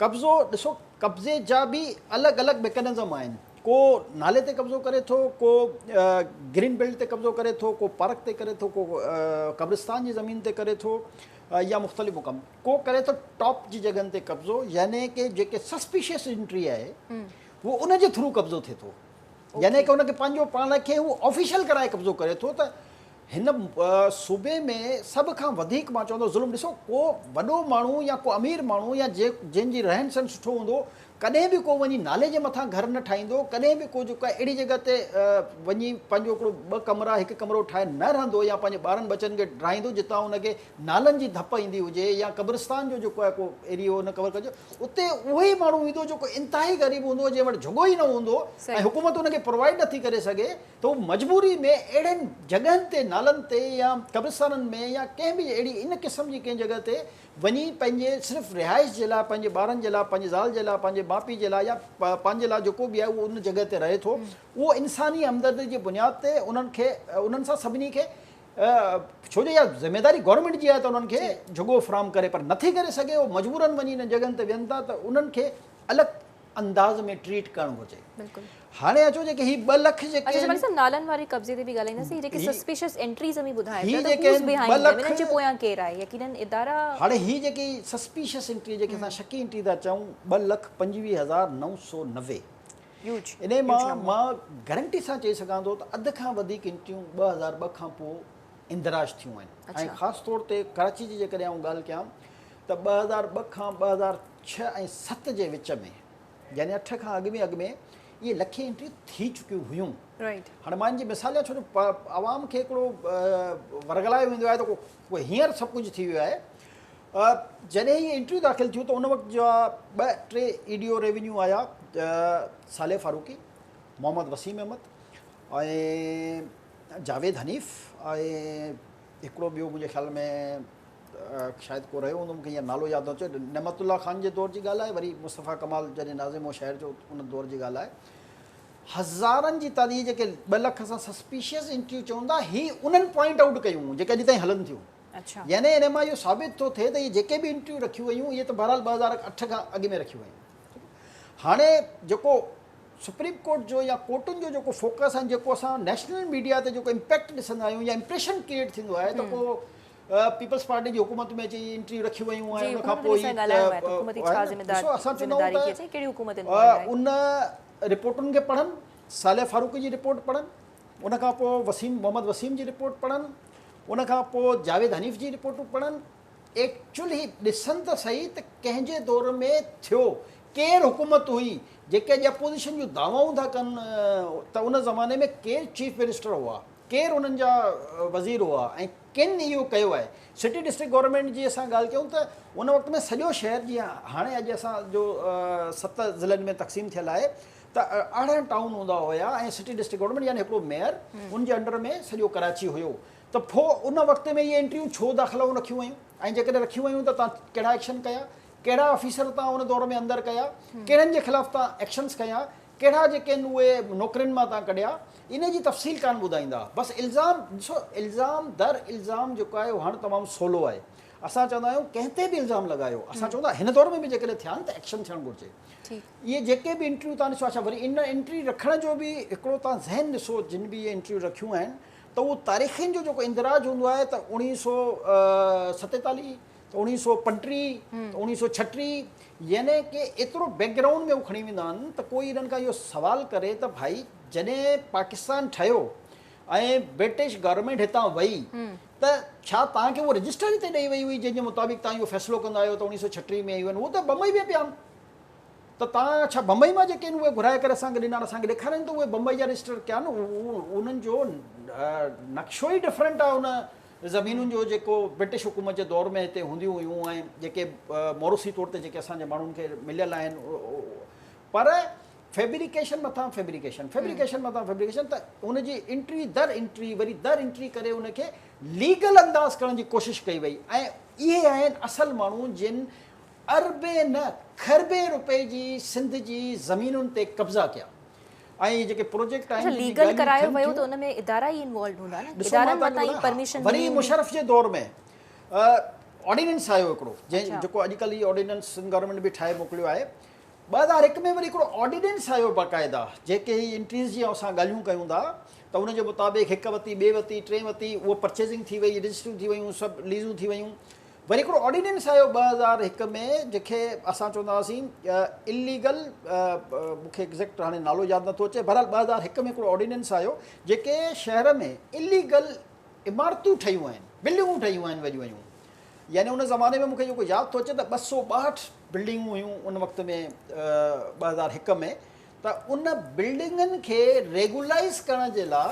قبضو ڏسو قبضي جا به الڳ الڳ ميڪنزم آهن ڪو نالي تي قبضو ڪري ٿو ڪو گرين بيلٽ تي قبضو ڪري ٿو ڪو پارڪ تي ڪري ٿو ڪو قبرستان جي زمين تي ڪري ٿو يا مختلف مقام ڪو ڪري ٿو ٽاپ جي جڳهن تي قبضو يعني ڪي جيڪي سسپيشس انٽري آهي هو ان جي ٿرو قبضو ٿئي ٿو يعني ڪي ان کي پنهنجو پاڻ کي هو آفيشل ڪرائي قبضو ڪري ٿو ته هن صوبي ۾ سڀ کان وڌيڪ مان چوندو ظلم ڏسو ڪو وڏو ماڻهو يا ڪو امير ماڻهو يا جنهن جي رهن سهن سٺو هوندو ڪڏهن به ڪو وڃي نالي جي مٿان گهر نه ٺاهيندو ڪڏهن به ڪو جيڪو آهي اهڙي جڳهه تي وڃي پنهنجو هڪڙو ٻه ڪمرا هڪ ڪمرو ٺاهي نه رهندو يا پنهنجي ٻارن ٻچن کي رهائيندو جتان ان کي نالن جي ڌپ ايندي هجي يا قبرستان جو جيڪو آهي ڪو ايريو نه ڪور ڪجو اتي اهو ئي ماڻهو ايندو جيڪو انتهائي غريب هوندو جنهن وٽ جهڳو ئي نه هوندو ۽ حڪومت ان کي پرووائيڊ نٿي ڪري سگهي ته هو مجبوري ۾ اهڙين جڳهن تي نالن تي يا قبرستانن ۾ يا ڪنهن به اهڙي ان قسم جي ڪنهن جڳهه تي وڃي پنهنجي صرف رهائش جي لاء پنهنجي ٻارن جي لاء پنهنجي زال جي لاء پنهنجي ماء پيء جي لاء يا پنهنجي لاء جيڪو به آهي اهو ان جڳهه تي رهي ٿو اهو انساني همدردي جي بنياد تي انهن کي انهن سان سڀني کي ڇو جو اها ذميواري گورنمينٽ جي آهي ته انهن کي جهڳو فراهم ڪري پر نٿي ڪري سگهي اهو مجبورن وڃي انهن جڳهن تي ويهن ٿا ته انهن کي الڳ انداز ۾ ٽريٽ ڪرڻ گهرجي. هاڻي اچو جيڪي هي 2 لک جيڪي اچا جمالي صاحب نالن واري قبضي تي به ڳالهائينداسين هي جيڪي سسپيشس انٽريز اوهين ٻڌايو پيا ته هوز بيهائينڊ ديم انهن جي پويان ڪير آهي يقينن ادارا. هاڻي هي جيڪي سسپيشس انٽري جيڪي اسان شڪي انٽري ٿا چئون 2,25,990 انهي مان مان گرنٽي سان چئي سگهان ٿو ته اڌ کان وڌيڪ انٽريون 2002 کان پوء اندراج ٿيون آهن ۽ خاص طور تي ڪراچي جي جيڪڏهن آئون ڳالهه ڪيان ته 2002 کان 2006 ۽ 7 جي وچ ۾ يعني 8 کان اڳ ۾ اڳ ۾ اهي لکين انٽريون ٿي چڪيون هيون. هاڻي مان ان جي مثال ڏيان ڇو جو عوام کي هڪڙو ورغلايو ويندو آهي ته ڪو هينئر سڀ ڪجهه ٿي ويو آهي. جڏهن اهي انٽريون داخل ٿيون ته ان وقت جا 2 3 اي ڊي او ريونيو آيا، صالح فاروقي، محمد وسيم احمد ۽ جاويد حنيف ۽ هڪڙو ٻيو منهنجي خيال ۾ شايد ڪو رهيو هوندو مون کي هينئر نالو ياد نه اچي نعمت الله خان جي دور جي ڳالهه آهي وري مصطفيٰ ڪمال جڏهن ناظم هو شهر جو ان دور جي ڳالهه آهي هزارن جي تعداد جيڪي 2 لک سان سسپيشس انٽريون چون ٿا هي انهن پوائنٽ آئوٽ ڪيون جيڪي اڄ تائين هلن ٿيون يعني ان مان اهو ثابت ٿو ٿئي ته اهي جيڪي به انٽريون رکيون ويون اهي ته بهرحال 2008 کان اڳ ۾ رکيون ويون هاڻي جيڪو سپريم ڪورٽ جو يا ڪورٽن جو جيڪو فوڪس آهي جيڪو اسان نيشنل ميڊيا تي جيڪو امپيڪٽ ڏسندا آهيون يا امپريشن ڪريئيٽ ٿيندو آهي ته ڪو پيپلز پارٽي جي حڪومت ۾ اچي انٽريون رکيون ويون آهن ان کان پوء ڏسو اسان چوندا آهيون ته ان رپورٽن کي پڙهن صالح فاروقي جي رپورٽ پڙهن ان کان پوء وسيم محمد وسيم جي رپورٽ پڙهن ان کان پوء جاويد حنيف جي رپورٽون پڙهن ايڪچول هي ڏسن ته سهي ته ڪنهن جي دور ۾ ٿيو ڪير حڪومت هئي جيڪي اڄ اپوزيشن جون دعوائون ٿا ڪن ته ان زماني ۾ ڪير چيف منسٽر هئا ڪير انهن جا وزير هئا ۽ ڪن اهو ڪيو آهي. سٽي ڊسٽرڪٽ گورنمينٽ جي اسان ڳالهه ڪيون ته ان وقت ۾ سڄو شهر جيئن هاڻي اڄ اسان جو 7 ضلعن ۾ تقسيم ٿيل آهي ته 18 ٽائون هوندا هيا ۽ سٽي ڊسٽرڪٽ گورنمينٽ يعني هڪڙو ميئر ان جي انڊر ۾ سڄو ڪراچي هيو ته پوء ان وقت ۾ اهي انٽريون ڇو داخلائون رکيون ويون ۽ جيڪڏهن رکيون ويون ته تان ڪهڙا ايڪشن ڪيا ڪهڙا آفيسر تان ان دور ۾ اندر ڪيا ڪهڙن جي خلاف تان ايڪشنس کنيا ڪهڙا جيڪي آهن اهي نوڪرين مان تان ڪڍيا انهي جي تفصيل ڪانه ٻڌائيندا بس الزام ڏسو الزام در الزام جيڪو آهي اهو هڻ تمام سولو آهي اسان چوندا آهيون ڪنهن تي به الزام لڳايو اسان چوندا هن دور ۾ به جيڪڏهن ٿيا آهن ته ايڪشن ٿيڻ گهرجي اهي جيڪي به انٽريو تان ڏسو اڇا وري ان انٽري رکڻ جو به هڪڙو تان ذهن ڏسو جن به اهي انٽريو رکيون آهن ته اهو تاريخين جو جيڪو اندراج هوندو آهي ته 1947 ته 1935 ته 1936 يعني ڪي ايترو بيڪ گرائونڊ ۾ هو کڻي ويندا آهن ته ڪوئي انهن کان اهو سوال ڪري ته ڀائي جڏهن پاڪستان ٺهيو ۽ برٽش گورنمينٽ هتان وئي ته ڇا توهان کي اهو رجسٽر هتي ڏئي وئي هئي جنهن جي مطابق توهان اهو فيصلو ڪندا آهيو ته 1936 ۾ اهو اهو ته بمبئي ۾ پيا آهن ته توهان ڇا بمبئي مان جيڪي آهن اهي گهرائي ڪري اسان کي ڏنا آهن اسان کي ڏيکارين ته اهي بمبئي جا رجسٽر ڪيا آهن انهن جو نقشو ئي ڊفرنٽ آهي ان زمينن جو جيڪو برٽش حڪومت جي دور ۾ هتي هونديون هيون ۽ جيڪي موروثي طور تي جيڪي اسان جي ماڻهن کي مليل آهن پر فيبريڪيشن مٿان فيبريڪيشن فيبريڪيشن مٿان فيبريڪيشن ته ان جي انٽري در انٽري وري در انٽري ڪري ان کي ليگل انداز ڪرڻ جي ڪوشش ڪئي وئي ۽ اهي آهن اصل ماڻهو جن اربين نه کربين روپئي جي سنڌ جي زمينن تي قبضا ڪيا ۽ اهي جيڪي پروجيڪٽ آهن اڇا ليگل ڪرايو ويو ته ان ۾ ادارا ئي انوالوڊ هوندا نه ادارن وٽان ئي پرميشن وري مشرف جي دور ۾ آرڊيننس آيو هڪڙو جنهن جيڪو اڄڪلهه هي آرڊيننس سنڌ گورنمينٽ به ٺاهي موڪليو آهي 2001 ۾ وري هڪڙو آرڊيننس آيو باقاعده جيڪي هي انٽريز جي اسان ڳالهيون ڪيون ٿا ته ان جي مطابق هڪ وتي ٻي وتي ٽي وتي اهو پرچيزنگ ٿي وئي رجسٽريون ٿي ويون سڀ ليزون ٿي ويون وري هڪڙو آرڊيننس آيو 2001 ۾ جنهن کي اسان چوندا هئاسين اليگل مون کي ايگزيڪٽ هاڻي نالو ياد نٿو اچي بهرحال 2001 ۾ هڪڙو آرڊيننس آيو جيڪي شهر ۾ اليگل عمارتون ٺهيون آهن بلڊنگون ٺهيون آهن وڏيون وڏيون يعني ان زماني ۾ مون کي جيڪو ياد ٿو اچي ته 262 بلڊنگون هيون ان وقت ۾ 2001 ۾ ته ان بلڊنگن کي ريگولائز ڪرڻ جي لاء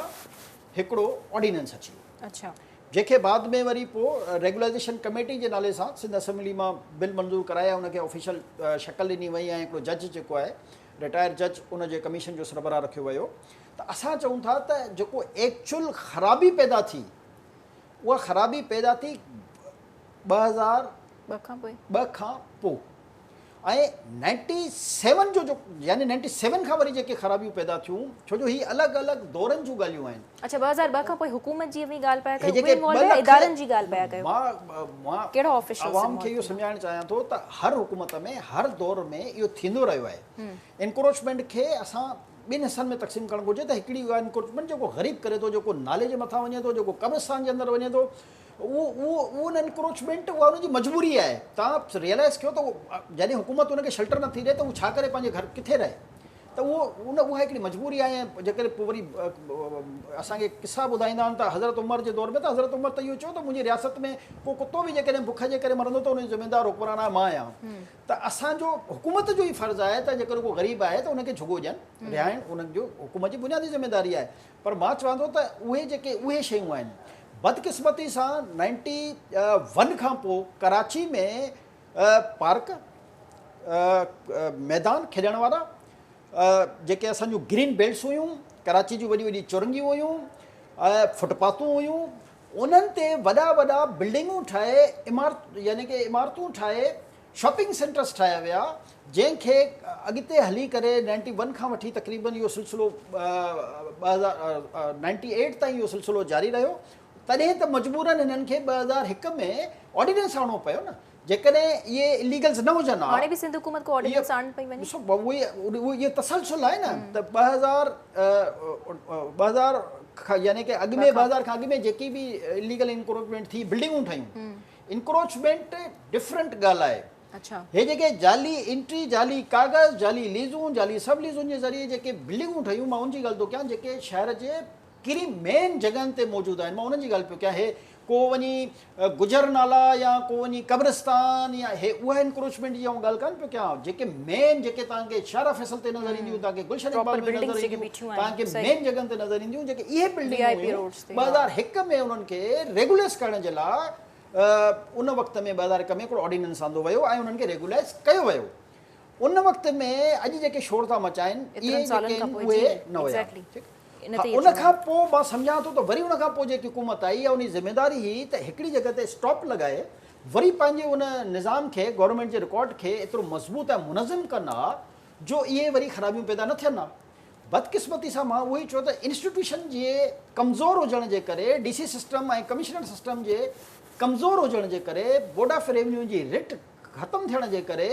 هڪڙو آرڊيننس اچي ويو اڇا جنهن کي بعد ۾ وري پوء ريگولائيزيشن ڪميٽي جي نالي سان سنڌ اسيمبلي مان بل منظور ڪرائي ان کي آفيشل شڪل ڏني وئي ۽ هڪڙو جج جيڪو آهي رٽائر جج ان جي ڪميشن جو سربراهه رکيو ويو ته اسان چئون ٿا ته جيڪو ايڪچول خرابي پيدا ٿي اها خرابي پيدا ٿي 2002 کان پوء ۽ نائنٽي سيون جو جو يعني نائنٽي سيون کان وري جيڪي خرابيون پيدا ٿيون ڇو جو هي الڳ الڳ دورن جون ڳالهيون آهن. اڇا 2002 کان پوء حڪومت جي اوهين ڳالهه پيا ڪيو اهي انوالو يا ادارن جي ڳالهه پيا ڪيو مان ڪهڙا آفيشلز عوام کي اهو سمجهائڻ چاهيان ٿو ته هر حڪومت ۾ هر دور ۾ اهو ٿيندو رهيو آهي انڪروچمينٽ کي اسان ٻن حصن ۾ تقسيم ڪرڻ گهرجي ته هڪڙي اها انڪروچمينٽ جيڪو غريب ڪري ٿو، جيڪو نالي جي مٿان وڃي ٿو، جيڪو قبرستان جي اندر وڃي ٿو، اهو اهو اهو ان انڪروچمينٽ اها ان جي مجبوري آهي. توهان ريئلائز ڪيو ته جڏهن حڪومت ان کي شيلٽر نٿي ڏئي ته هو ڇا ڪري، پنهنجي گهر ڪٿي رهي؟ ته اهو ان اها هڪڙي مجبوري آهي. ۽ جيڪڏهن پوء وري اسان کي قصا ٻڌائيندا آهن ته حضرت عمر جي دور ۾ ته حضرت عمر ته اهو چيو ته منهنجي رياست ۾ ڪو ڪتو به جيڪڏهن بک جي ڪري مرندو ته ان جو ذميدار حڪمران آهي مان آهيان. ته اسان جو حڪومت جو ئي فرض آهي ته جيڪڏهن ڪو غريب آهي ته ان کي جهڳو ڏين، رهائڻ ان جو حڪومت جي بنيادي ذميداري آهي. پر مان چوان ٿو ته اهي جيڪي اهي شيون آهن، بدقسمتي سان 91 کان پوء ڪراچي ۾ پارڪ، ميدان کيڏڻ وارا، جيڪي اسان جون گرين بيلٽس هيون، ڪراچي جون وڏيون وڏيون چورنگيون هيون، فٽ پاٿون هيون، انهن تي وڏا وڏا بلڊنگون ٺاهي، عمارت يعني ڪي عمارتون ٺاهي شاپنگ سينٽرس ٺاهيا ويا، جنهن کي اڳتي هلي ڪري نائنٽي ون کان وٺي تقريبن اهو سلسلو 2098 تائين اهو سلسلو جاري رهيو. تڏهن ته مجبورن هنن کي 2001 ۾ آرڊيننس آڻڻو پيو نه، جيڪڏهن اهي اليگلز نه هجن ها. هاڻي به سنڌ حڪومت ڪو آرڊيننس آڻڻ پئي وڃي. ڏسو اهو تسلسل آهي نه ته 2000 2000 يعني ڪي اڳ ۾ 2000 کان اڳ ۾ جيڪي به اليگل انڪروچمينٽ ٿي، بلڊنگون ٺهيون، انڪروچمينٽ ڊفرنٽ ڳالهه آهي. هي جيڪي جعلي انٽري، جعلي ڪاغذ، جعلي ليزون، جعلي سب ليزون جي ذريعي جيڪي بلڊنگون ٺهيون، مان ان جي ڳالهه ٿو ڪيان، جيڪي شهر جي ڪري مين جڳهن تي موجود آهن، مان انهن جي ڳالهه پيو ڪيان. هي ڪو وڃي گجر نالا يا ڪو وڃي قبرستان يا هي اها انڪروچمينٽ جي آئون ڳالهه ڪانه پيو ڪيان، جيڪي مين جيڪي توهان کي شاهراهه فيصل تي نظر اينديون، توهان کي گلشن اقبال ۾ نظر اينديون، توهان کي مين جڳهن تي نظر اينديون، جيڪي اهي بلڊنگون هيون 2001 ۾ انهن کي ريگولائز ڪرڻ جي لاء ان وقت ۾ 2001 ۾ هڪڙو آرڊيننس آندو ويو ۽ انهن کي ريگولائز ڪيو ويو. ان وقت ۾ اڄ جيڪي شور ٿا مچائن اهي جيڪي آهن اهي نه هيا. ان کان پوء مان سمجهان ٿو ته وري ان کان پوء جيڪي حڪومت آئي يا ان جي ذميداري هئي ته هڪڙي جڳهه تي اسٽاپ لڳائي وري پنهنجي ان نظام کي، گورنمينٽ جي رڪارڊ کي ايترو مضبوط ۽ منظم ڪن ها جو اهي وري خرابيون پيدا نه ٿين ها. بدقسمتي سان مان اهو ئي چيو ته انسٽيٽيوشن جي ڪمزور هجڻ جي ڪري، D C system ۽ commissioner system جي ڪمزور هجڻ جي ڪري، بورڊ آف ريونيو جي رٽ ختم ٿيڻ جي ڪري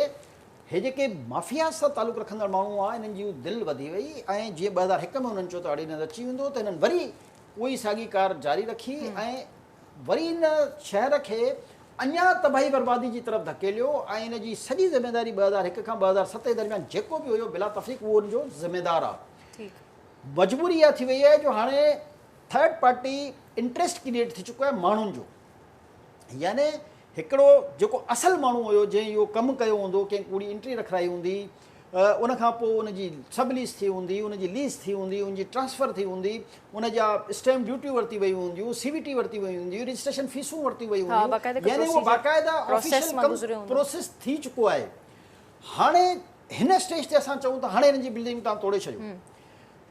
هي جيڪي مافياز سان تعلق رکندڙ ماڻهو هئا انهن جي دل وڌي وئي ۽ جيئن 2001 ۾ انهن چيو ته آرڊيننس اچي ويندو ته هنن وري اهو ئي ساڳي ڪار جاري رکي ۽ وري ان شهر کي اڃا تباهي بربادي جي طرف ڌڪيليو ۽ ان جي سڄي ذميواري 2001 کان 2007 جي درميان جيڪو به هيو بلا تفريق اهو ان جو ذميدار آهي. مجبوري اها ٿي وئي آهي جو هاڻي ٿرڊ پارٽي انٽريسٽ ڪريئيٽ ٿي چڪو آهي ماڻهن جو، يعني هڪڙو جيڪو اصل ماڻهو هيو جنهن اهو ڪم ڪيو هوندو، ڪنهن ڪوڙي انٽري رکرائي هوندي، ان کان پوء ان جي سب ليز ٿي هوندي، ان جي ليز ٿي هوندي، ان جي ٽرانسفر ٿي هوندي، ان جا اسٽيمپ ڊيوٽيون ورتي ويون هونديون، سي وي ٽي ورتي ويون هونديون، رجسٽريشن فيسون ورتيون ويون هونديون، يعني اهو باقاعده آفيشل ڪم پروسيس ٿي چڪو آهي. هاڻي هن اسٽيج تي اسان چئون ته هاڻي هنن جي بلڊنگ تان توڙي ڇڏيو.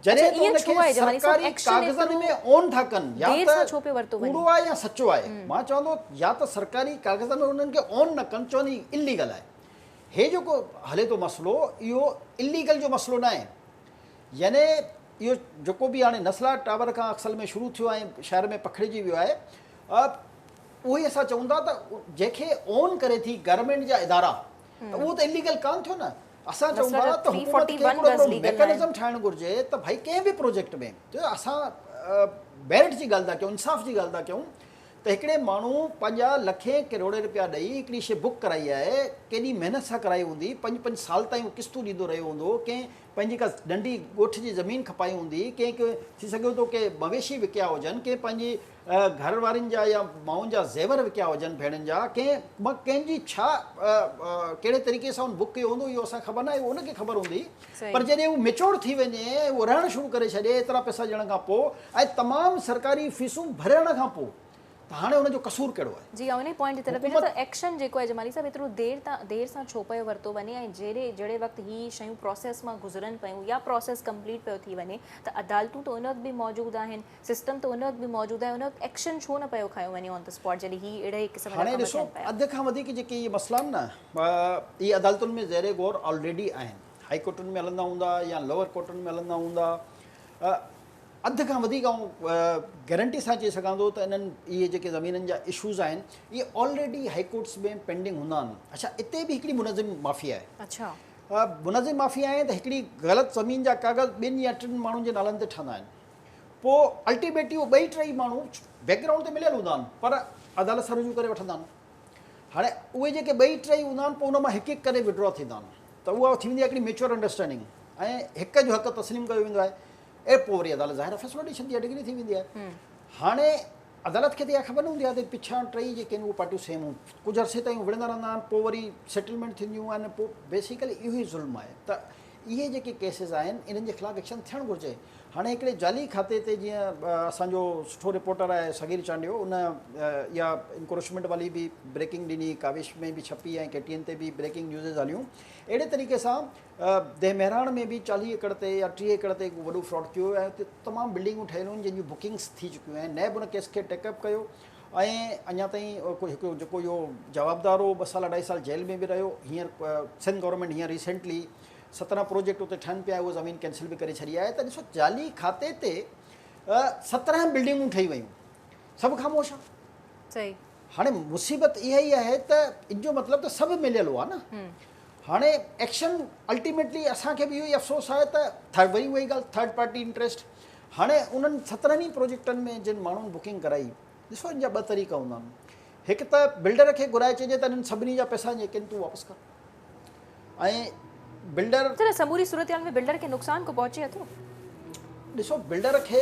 جڏهن ته ان کي سرڪاري ڪاغذن ۾ اون ٿا ڪن، يا ته ڪوڙو آهي يا سچو آهي. مان چوان ٿو يا ته سرڪاري ڪاغذن ۾ انهن کي اون نه ڪن، چون هي اليگل آهي. هي جيڪو هلي ٿو مسئلو اهو اليگل جو مسئلو ناهي، يعني اهو جيڪو به هاڻي نسلا ٽاور کان اصل ۾ شروع ٿيو ۽ شهر ۾ پکڙجي ويو آهي، اهو ئي اسان چئون ٿا ته جنهن کي اون ڪري ٿي گورنمينٽ جا ادارا ته اهو ته اليگل ڪانه ٿيو نه. اسان چئون ٿا ته حڪومت کي هڪڙو اهڙو ميڪنزم ٺاهڻ گهرجي ته ڀائي ڪنهن به پروجيڪٽ ۾ اسان ميرٽ جي ڳالهه ٿا ڪيون، انصاف جي ڳالهه ٿا ڪيون ته هڪڙي ماڻهو پنهنجا لکين ڪروڙين رپيا ڏئي هڪڙي شيء بڪ ڪرائي آهي، ڪيڏي محنت سان ڪرائي هوندي، پنج پنج سال تائين هو قسطون ڏيندو رهيو هوندو، ڪنهن پنهنجي ڪا ننڍي ڳوٺ جي زمين کپائي هوندي، ڪنهن ڪي ٿي سگهيو ٿو ڪي مويشي وڪيا هجن، ڪنهن پنهنجي گهر وارين جا يا مائن جا زيور وڪيا هجن ڀيڻن جا، ڪنهن مان ڪنهن جي ڇا ڪهڙي طريقي سان هن بڪ ڪيو هوندو اهو اسان کي خبر ناهي، اهو ان کي خبر هوندي، پر جڏهن هو ميچوئر ٿي وڃي ۽ اهو رهڻ شروع ڪري ڇڏي ايترا پئسا ڏيڻ کان پوء ۽ تمام سرڪاري فيسون ڀرڻ کان پوء ته هاڻي ان جو قصور ڪهڙو آهي؟ جي آئون انهي پوائنٽ جي طرف ويندس ته ايڪشن جيڪو آهي جمالي صاحب ايترو دير تان دير سان ڇو پيو ورتو وڃي ۽ جهڙي جهڙي وقت هي شيون پراسيس مان گذرن پيون يا پراسيس ڪمپليٽ پيو ٿي وڃي ته عدالتون ته ان وقت به موجود آهن سسٽم ته ان وقت به موجود آهي ان وقت ايڪشن ڇو نه پيو کنيو وڃي آن the spot جڏهن هي اهڙي قسم جا هاڻي ڪم ڏسو ٿين پيا. اڌ کان وڌيڪ جيڪي اهي مسئلا آهن نه اهي عدالتن ۾ زير غور آلريڊي آهن، هائي ڪورٽن ۾ هلندا هوندا يا لوئر ڪورٽن ۾ هلندا هوندا، اڌ کان وڌيڪ آئون گيرنٽي سان چئي سگهان ٿو ته انهن اهي جيڪي زمينن جا اشوز آهن اهي آلريڊي هائي ڪورٽس ۾ پينڊنگ هوندا آهن. اڇا اتي به هڪڙي منظم مافيا آهي. منظم مافيا آهي ته هڪڙي غلط زمين جا ڪاغذ ٻن يا ٽن ماڻهن جي نالن تي ٺهندا آهن پوء الٽيميٽلي اهي ٻئي ٽئي ماڻهو بيڪ گرائونڊ تي مليل هوندا آهن پر عدالت سان رجوع ڪري وٺندا آهن. هاڻي اهي جيڪي ٻئي ٽئي هوندا آهن پوء ان مان هڪ هڪ ڪري وڊرا ٿيندا آهن ته اها ٿي ويندي آهي هڪڙي ميچوئر انڊرسٽينڊنگ ۽ هڪ جو حق تسليم ڪيو ويندو آهي ۽ پوء وري عدالت ظاهر آهي فيصلو ڏئي ڇڏندي آهي ڊگري ٿي ويندي آهي. هاڻي عدالت کي ته اها خبر نه هوندي آهي ته پڇان ٽئي جيڪي آهن اهي پارٽيون سيم هون ڪجهه عرصي تائين وڙهندا رهندا آهن پوء وري سيٽلمينٽ ٿينديون آهن پوء بيسيڪلي اهو ئي ظلم آهي ته اهي جيڪي ڪيسز آهن انهن جي خلاف ايڪشن ٿيڻ گهرجي. هاڻي هڪڙي جعلي کاتي تي جيئن اسان جو سٺو رپورٽر آهي صغير چانڊيو ان اها انڪروچمينٽ والي به بريڪنگ ڏني ڪاوش ۾ به ڇپي ۽ ڪي ٽي اين تي به بريڪنگ نيوزز هليون اهڙي طريقي سان ديهه مهراڻ ۾ به 40 ايڪڙ تي يا 30 ايڪڙ تي هڪ وڏو فراڊ ٿيو ۽ اتي تمام بلڊنگون ٺهيل هيون جن جون بڪنگس ٿي چڪيون آهن نيب ان ڪيس کي ٽيڪ اپ ڪيو ۽ اڃا تائين هڪ جيڪو اهو جوابدار هو ٻه سال اڍائي سال جيل ۾ به رهيو هينئر سنڌ گورنمينٽ هينئر ريسينٽلي 17 پروجيڪٽ اتي ٺهن پيا اهو زمين ڪينسل به ڪري ڇڏي آهي ته ڏسو جعلي کاتي تي 17 بلڊنگون ٺهي ويون سڀ خاموش آهن. صحيح. هاڻي مصيبت اها ئي آهي ته ان جو مطلب ته سڀ مليل هئا نه. هاڻي ايڪشن الٽيميٽلي اسان کي به اهو ئي افسوس آهي ته وري اها ئي ڳالهه ٿرڊ پارٽي انٽريسٽ هاڻي انهن 17 ئي پروجيڪٽن ۾ جن ماڻهن بڪنگ ڪرائي ڏسو ان جا ٻه طريقا هوندا آهن هڪ ته بلڊر کي گهرائي چئجي ته انهن سڀني جا پئسا جيڪي آهن تون واپس ڪر ۽ بلڊر ته سموري صورتحال ۾ بلڊر کي نقصان ڪو پهچي اٿو؟ ڏسو بلڊر کي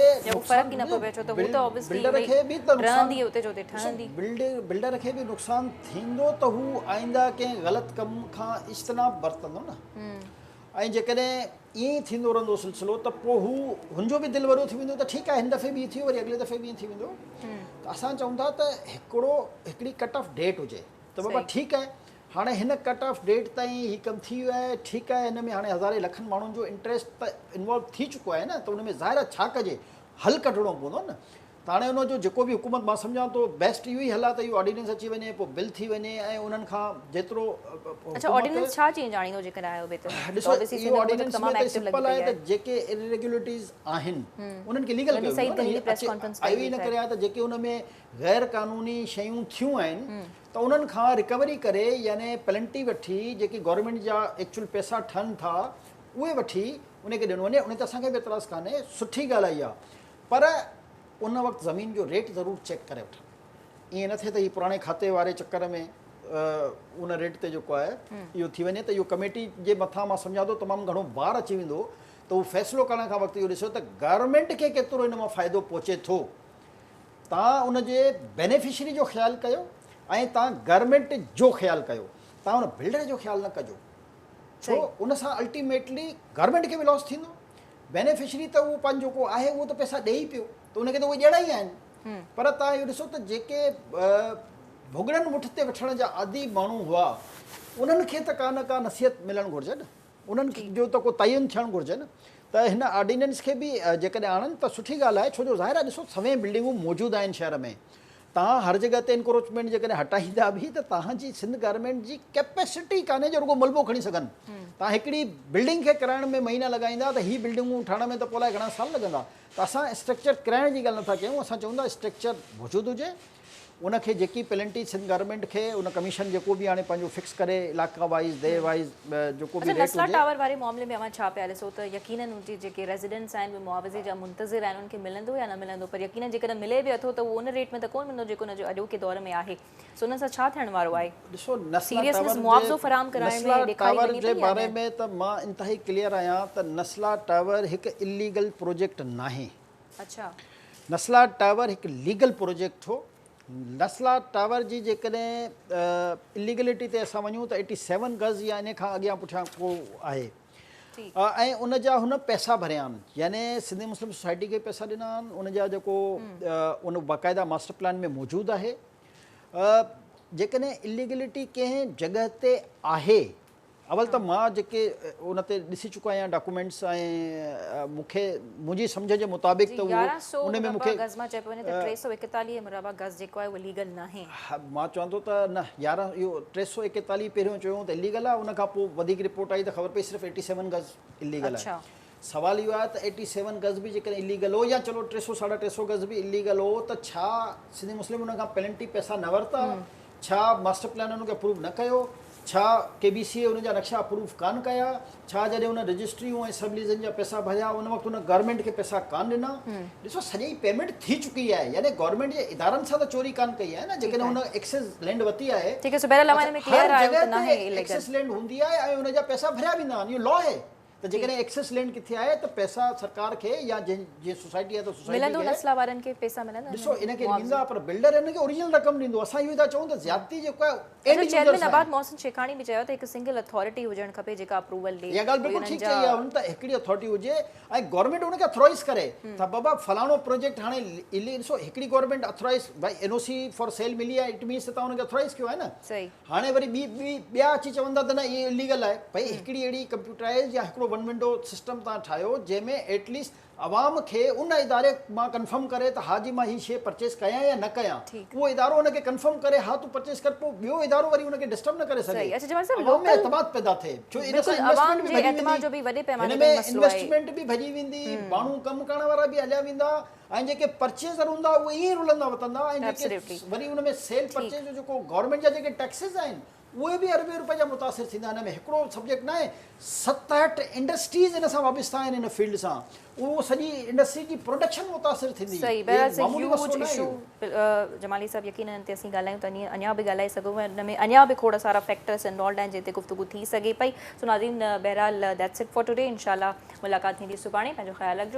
فرق ئي نه پيو پئي ڇو ته هو ته obviously builder کي به ته نقصان رهندي اتي جو اتي ٺهندي. بلڊر کي به نقصان ٿيندو ته هو آئنده ڪنهن غلط ڪم کان اجتناب برتندو نه ۽ جيڪڏهن ائين ئي ٿيندو رهندو سلسلو ته پوء هو هن جو به دل وڏو ٿي ويندو ته ٺيڪ آهي هن دفعي به ائين ٿي ويو وري اڳلي دفعي به ائين ٿي ويندو ته اسان چئون ٿا ته هڪڙو هڪڙي ڪٽ آف ڊيٽ هجي ته بابا ٺيڪ آهي هاڻي هن ڪٽ آف ڊيٽ تائين هي ڪم ٿي ويو آهي ٺيڪ آهي هن ۾ هاڻي هزارين لکن ماڻهن جو انٽريسٽ ته انوالو ٿي چڪو آهي نه ته ان ۾ ظاهر آهي ڇا ڪجي حل ڪڍڻو پوندو نه ته هاڻي ان جو جيڪو به حڪومت مان سمجهان ٿو بيسٽ اهو ئي حل آهي ته اهو آرڊيننس اچي وڃي پوء بل ٿي وڃي ۽ انهن کان جيترو اڇا آرڊيننس ڇا چينج آڻيندو جيڪڏهن آيو به ته ڏسو اهو آرڊيننس ۾ ته سمپل آهي ته جيڪي اريگيولرٽيز آهن انهن کي ليگل ڪيو ويندو نه اهو ئي نه ڪري ها ته جيڪي ان ۾ غير قانوني شيون ٿيون آهن ته انهن کان رڪوري ڪري يعني پينلٽي وٺي جيڪي گورنمينٽ جا ايڪچوئل پئسا ٺهن ٿا اهي وٺي ان کي ڏنو وڃي ان تي اسان کي به اعتراض ڪانهي سٺي ڳالهه آهي اها پر ان وقت زمين جو ريٽ ضرور چيڪ ڪري وٺن ائين نه ٿئي ته هي پراڻي کاتي واري چڪر ۾ ان ريٽ تي جيڪو آهي اهو ٿي وڃي ته اهو ڪميٽي جي مٿان مان سمجهان ٿو تمام گهڻو بار اچي ويندو ته هو فيصلو ڪرڻ کان وقت اهو ڏسو ته گورنمينٽ کي ڪيترو ان مان فائدو پهچي ٿو توهان ان جي بينيفشري جو خيال ڪيو ۽ توهان گورنمينٽ جو خيال ڪيو توهان ان بلڊر جو خيال نه ڪجو ڇو ان سان الٽيميٽلي گورنمينٽ کي به لاس ٿيندو بينيفشري ته اهو پنهنجو جيڪو آهي اهو ته پئسا ڏئي پيو ته ان کي ته اهي ڏيڻا ئي آهن پر توهان اهو ڏسو ته جيڪي ڀڳڙن مٺ تي وٺڻ جا عادي ماڻهو هئا انهن کي ته ڪا نه ڪا نصيحت ملڻ گهرجي نه انهن جو ته ڪو تعين ٿيڻ گهرجي نه ته هن آرڊيننس کي به جيڪڏهن آڻن ته سٺي ڳالهه آهي ڇو جو ظاهر آهي ڏسو سوين بلڊنگون موجود آهن شهر ۾ توهان هر جڳهه تي انڪروچمينٽ جيڪڏهن هٽائيندا به ته توهان جي سنڌ گورنمينٽ جي ڪيپيسٽي ڪانهي جو رڳو ملبو کڻي سگهن توهان هڪڙي بلڊنگ کي ڪرائڻ ۾ مهينا لڳائيندا ته هي بلڊنگون ٺاهڻ ۾ ته پوء الائي گهڻا سال لڳندا ته اسان اسٽرڪچر ڪرائڻ جي ڳالهه نٿا ڪيون اسان چئون ٿا اسٽرڪچر موجود هجي ان کي جيڪي پينلٽي سنڌ گورنمينٽ کي ان ڪميشن جيڪو به هاڻي پنهنجو فڪس ڪري علائقا وائيز ديهه وائيز جيڪو به اڇا ريٽ نسلا هجي. ٽاور واري معاملي ۾ اوهان ڇا پيا ڏسو ته يقينن ان جي جيڪي ريزيڊنٽس آهن اهي معاوضي جا منتظر آهن انهن کي ملندو يا نه ملندو پر يقينن جيڪڏهن ملي به اٿو ته اهو ان ريٽ ۾ ته ڪونه ملندو جيڪو ان جو اڄوڪي دور ۾ آهي سو انهن سان ڇا ٿيڻ وارو آهي ڏسو نسلا سيريسنس ٽاور جي معاوضو فراهم ڪرائڻ ۾ نسلا ڏيکاري ٽاور وڃي جي پئي يا باري نه؟ ۾ ته مان انتهائي ڪليئر آهيان ته نسلا ٽاور هڪ اليگل پروجيڪٽ ناهي. اڇا. نسلا ٽاور هڪ ليگل پروجيڪٽ هو. نسلا ٽاور جي جيڪڏهن اليگلٽي تي اسان وڃون ته ايٽي سيون گز يا ان کان اڳيان پٺيان ڪو آهي ۽ ان جا هن پئسا ڀريا آهن يعني سنڌي مسلم سوسائٽي کي پئسا ڏنا آهن ان جا جيڪو ان باقاعده ماسٽر پلان ۾ موجود آهي جيڪڏهن اليگلٽي ڪنهن جڳهه تي آهي اول ته مان جيڪي ان تي ڏسي چڪو آهيان ڊاڪومينٽس ۽ مون کي منهنجي سمجهه جي مطابق ته اهو ان ۾ مون کي گز مان چئي پيو وڃي ته 341 مربع گز جيڪو آهي اهو ليگل ناهي. مان چوان ٿو ته نه يارهن اهو 341 پهريون چيو ته اليگل آهي ان کان پوء وڌيڪ رپورٽ آئي ته خبر پئي صرف 87 گز اليگل آهي سوال اهو آهي ته 87 گز به جيڪڏهن اليگل هو يا چلو 300 ساڍا 300 گز به اليگل هو ته ڇا سنڌي مسلم ان کان پينلٽي پئسا نه ورتا؟ ڇا ماسٽر پلان ان کي اپروو نه ڪيو؟ ڇا ڪي بي سي اي ان جا نقشا اپروو ڪانه ڪيا؟ ڇا جڏهن ان رجسٽريون ۽ سب ليزن جا پئسا ڀريا ان وقت ان گورنمينٽ کي پئسا ڪانه ڏنا؟ ڏسو سڄي پيمينٽ ٿي چڪي آهي يعني گورنمينٽ جي ادارن سان ته چوري ڪانه ڪئي آهي نه جيڪڏهن ان ايڪسيس لينڊ ورتي آهي. ٺيڪ آهي سو بهرحال اوهان ان ۾ هر ڪليئر آهيو ته جڳهه ناهي تي اليگل. ايڪسيس لينڊ هوندي آهي ۽ ان جا پئسا ڀريا ويندا آهن اهو لا آهي ته جيڪڏهن ايڪسيس لينڊ ڪٿي آهي ته پئسا سرڪار کي يا جنهن جي سوسائٽي آهي ته سوسائٽي ملندو کي نسلا وارن کي پئسا ملندا ڏسو ان کي ڏيندا پر بلڊر ان کي اوريجنل رقم ڏيندو اسان اهو ئي ٿا چئون ته زيادتي جيڪو آهي اچا چيئرمين عباد محسن شيخاڻي به چيو ته هڪ سنگل اٿارٽي هجڻ کپي جيڪا اپروول ڏي. اها ڳالهه بلڪل ٺيڪ چئي آهي هن ته هڪڙي اٿارٽي هجي ۽ گورنمينٽ ان کي اٿرائيز ڪري ته بابا فلاڻو پروجيڪٽ هاڻي ڏسو هڪڙي گورنمينٽ اٿرائيز ڀائي N O C for sale ملي آهي it means ته توهان ان کي اٿرائيز ڪيو آهي نه هاڻي وري ٻي ٻي ٻيا اچي چون ٿا ته نه اهي اليگل آهي ڀائي هڪڙي اهڙي ڪمپيوٽرائيز يا هڪڙو ون ونڊو سسٽم توهان ٺاهيو جنهن ۾ ايٽ ليسٽ عوام کي ان اداري مان ڪنفرم ڪري ته ها جي مان هي شيء پرچيز ڪيان يا نه ڪيان اهو ادارو ان کي ڪنفرم ڪري ها تون پرچيز ڪر پوء ٻيو ادارو وري ان کي ڊسٽرب نه ڪري سگهي عوام ۾ اعتماد پيدا ٿئي ڇو ان سان انويسٽمينٽ به ڀڄي ويندي هن ۾ انويسٽمينٽ به ڀڄي ويندي ماڻهو ڪم ڪرڻ وارا به هليا ويندا ۽ جيڪي پرچيزر هوندا اهي ائين ئي رلندا وتندا ۽ جيڪي وري ان ۾ سيل پرچيز جو جيڪو گورنمينٽ جا جيڪي ٽيڪسز آهن اهي به اربين روپين جا متاثر ٿيندا ان ۾ هڪڙو سبجيڪٽ ناهي 67 انڊسٽريز ان سان وابسته آهن ان فيلڊ سان اهو سڄي انڊسٽري جي پروڊڪشن متاثر ٿيندي صحيح بهرحال it's a huge issue Jamali صاحب يقينن ان تي اسين ڳالهايون ته اڃا به ڳالهائي سگهون ان ۾ اڃا به کوڙ سارا فيڪٽرس انوالوڊ آهن جنهن تي گفتگو ٿي سگهي پئي سو ناظرين بهرحال that's it for today انشاء الله ملاقات ٿيندي سڀاڻي پنهنجو خيال رکجو.